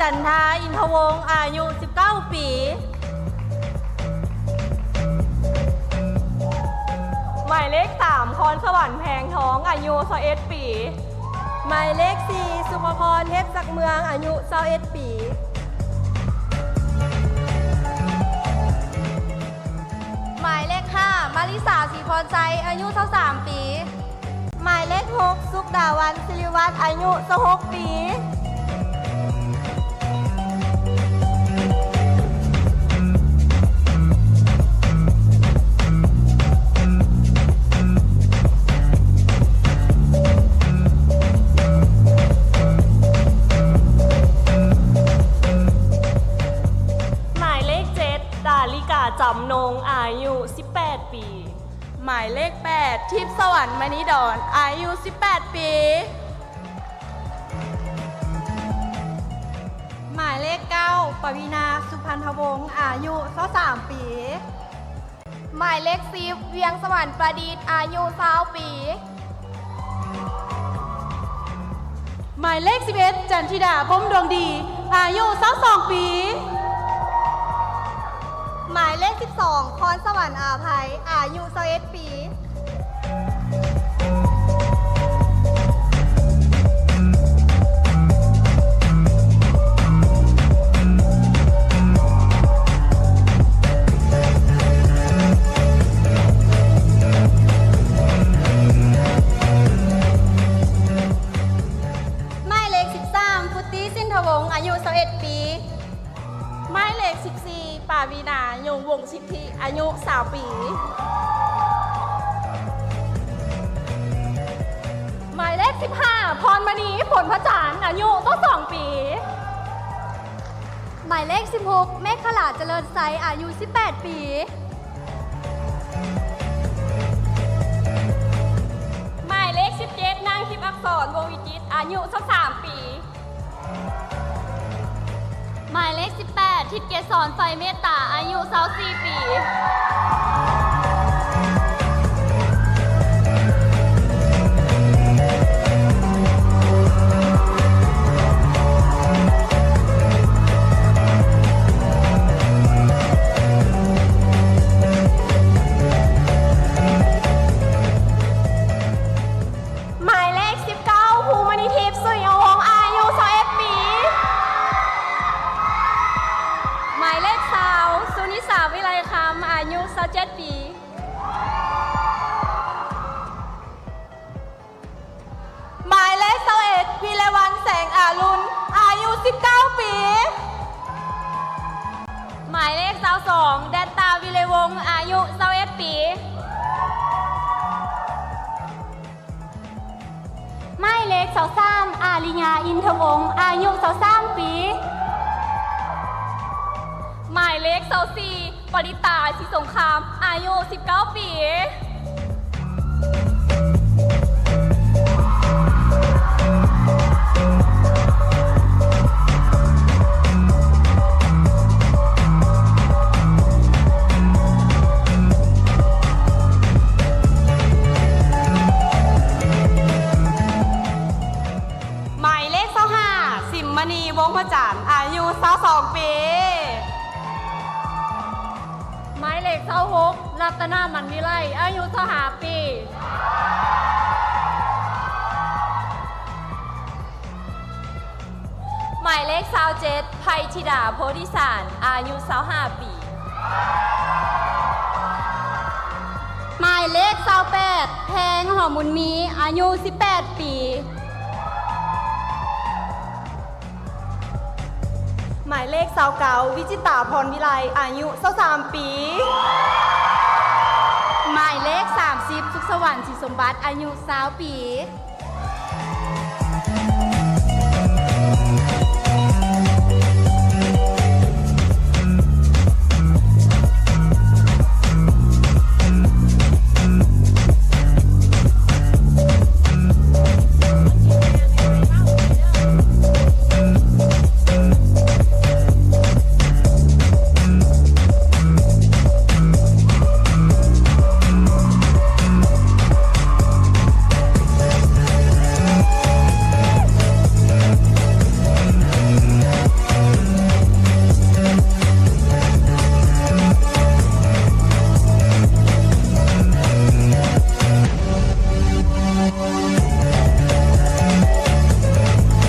ຈັນທາ ອິນທະວົງ ອາຍຸສິບເກົ້າປີ. ໝາຍເລກສາມ ພອນສະຫວັນ ແພງທອງ ອາຍຸຊາວເອັດປີ. ໝາຍເລກສີ່ ສຸພະພອນ ເທບສັກເມືອງ ອາຍຸຊາວເອັດປີ. ໝາຍເລກຫ້າ ມາລິສາ ສີພອນໄຊ ອາຍຸຊາວສາມປີ. ໝາຍເລກຫົກ ສຸກດາວັນ ສິລິວັດ ອາຍຸຊາວຫົກປີ. ໝາຍເລກເຈັດ ດາລິກາ ຈຳນົງ ອາຍຸສິບແປດປີ. ໝາຍເລກແປດ ທິບສະຫວັນ ມະນີດອນ ອາຍຸສິບແປດປີ. ໝາຍເລກເກົ້າ ປະວີນາ ສຸພັນທະວົງ ອາຍຸຊາວສາມປີ. ໝາຍເລກສິບ ວຽງສະຫວັນ ປະດິດ ອາຍຸຊາວປີ. ໝາຍເລກສິບເອັດ ຈັນທິດາ ພົມດວງດີ ອາຍຸຊາວສອງປີ. ໝາຍເລກສິບສອງ ພອນສະຫວັນ ອາໄພ ອາຍຸຊາວເອັດປີ. ໝາຍເລກສິບສາມ ຟຸດຕີ ສິນທະວົງ ອາຍຸຊາວເອັດປີ. ໝາຍເລກສິບສີ່ ປາວີນາ ຍົງວົງສິດທິ ອາຍຸຊາວປີ. ໝາຍເລກສິບຫ້າ ພອນມະນີ ຜົນພະຈັນ ອາຍຸຊາວສອງປີ. ໝາຍເລກສິບຫົກ ເມກຂະລາ ຈະເລີນໄຊ ອາຍຸສິບແປດປີ. ໝາຍເລກສິບເຈັດ ນາງ ທິບອັກສອນ ວົງວິຈິດ ອາຍຸຊາວສາມປີ. ໝາຍເລກສິບແປດ ທິດເກດສອນ ໄຟເມດຕາ ອາຍຸຊາວສີ່ປີ. ໝາຍເລກສິບເກົ້າ ພູມະນີທິບ ສຸຍອະວົງ ອາຍຸຊາວເອັດປີ. ໝາຍເລກຊາວ ສຸນິສາ ວິໄລຄຳ ອາຍຸຊາວເຈັດປີ. ໝາຍເລກຊາວເອັດ ພິລະວັນ ແສງອາລຸນ ອາຍຸສິບເກົ້າປີ. ໝາຍເລກຊາວສອງ ແດນຕາ ວິໄລວົງ ອາຍຸຊາວເອັດປີ. ໝາຍເລກຊາວສາມ ອາລິຍາ ອິນທະວົງ ອາຍຸຊາວສາມປີ. ໝາຍເລກຊາວສີ່ ປະລິຕາ ສີສົງຄາມ ອາຍຸສິບເກົ້າປີ. ໝາຍເລກຊາວຫ້າ ສິມມະນີ ວົງພະຈັນ ອາຍຸຊາວສອງປີ. ໝາຍເລກຊາວຫົກ ລັດຕະນາ ມັນວິໄລ ອາຍຸຊາວຫ້າປີ. ໝາຍເລກຊາວເຈັດ ໄພທິດາ ໂພທິສານ ອາຍຸຊາວຫ້າປີ. ໝາຍເລກຊາວແປດ ແພງ ຫອມບຸນມີ ອາຍຸສິບແປດປີ. ໝາຍເລກຊາວເກົ້າ ວິຈິດຕາ ພອນວິໄລ ອາຍຸຊາວສາມປີ. ໝາຍເລກສາມສິບ ສຸກສະຫວັນ ສີສົມບັດ ອາຍຸຊາວປີ.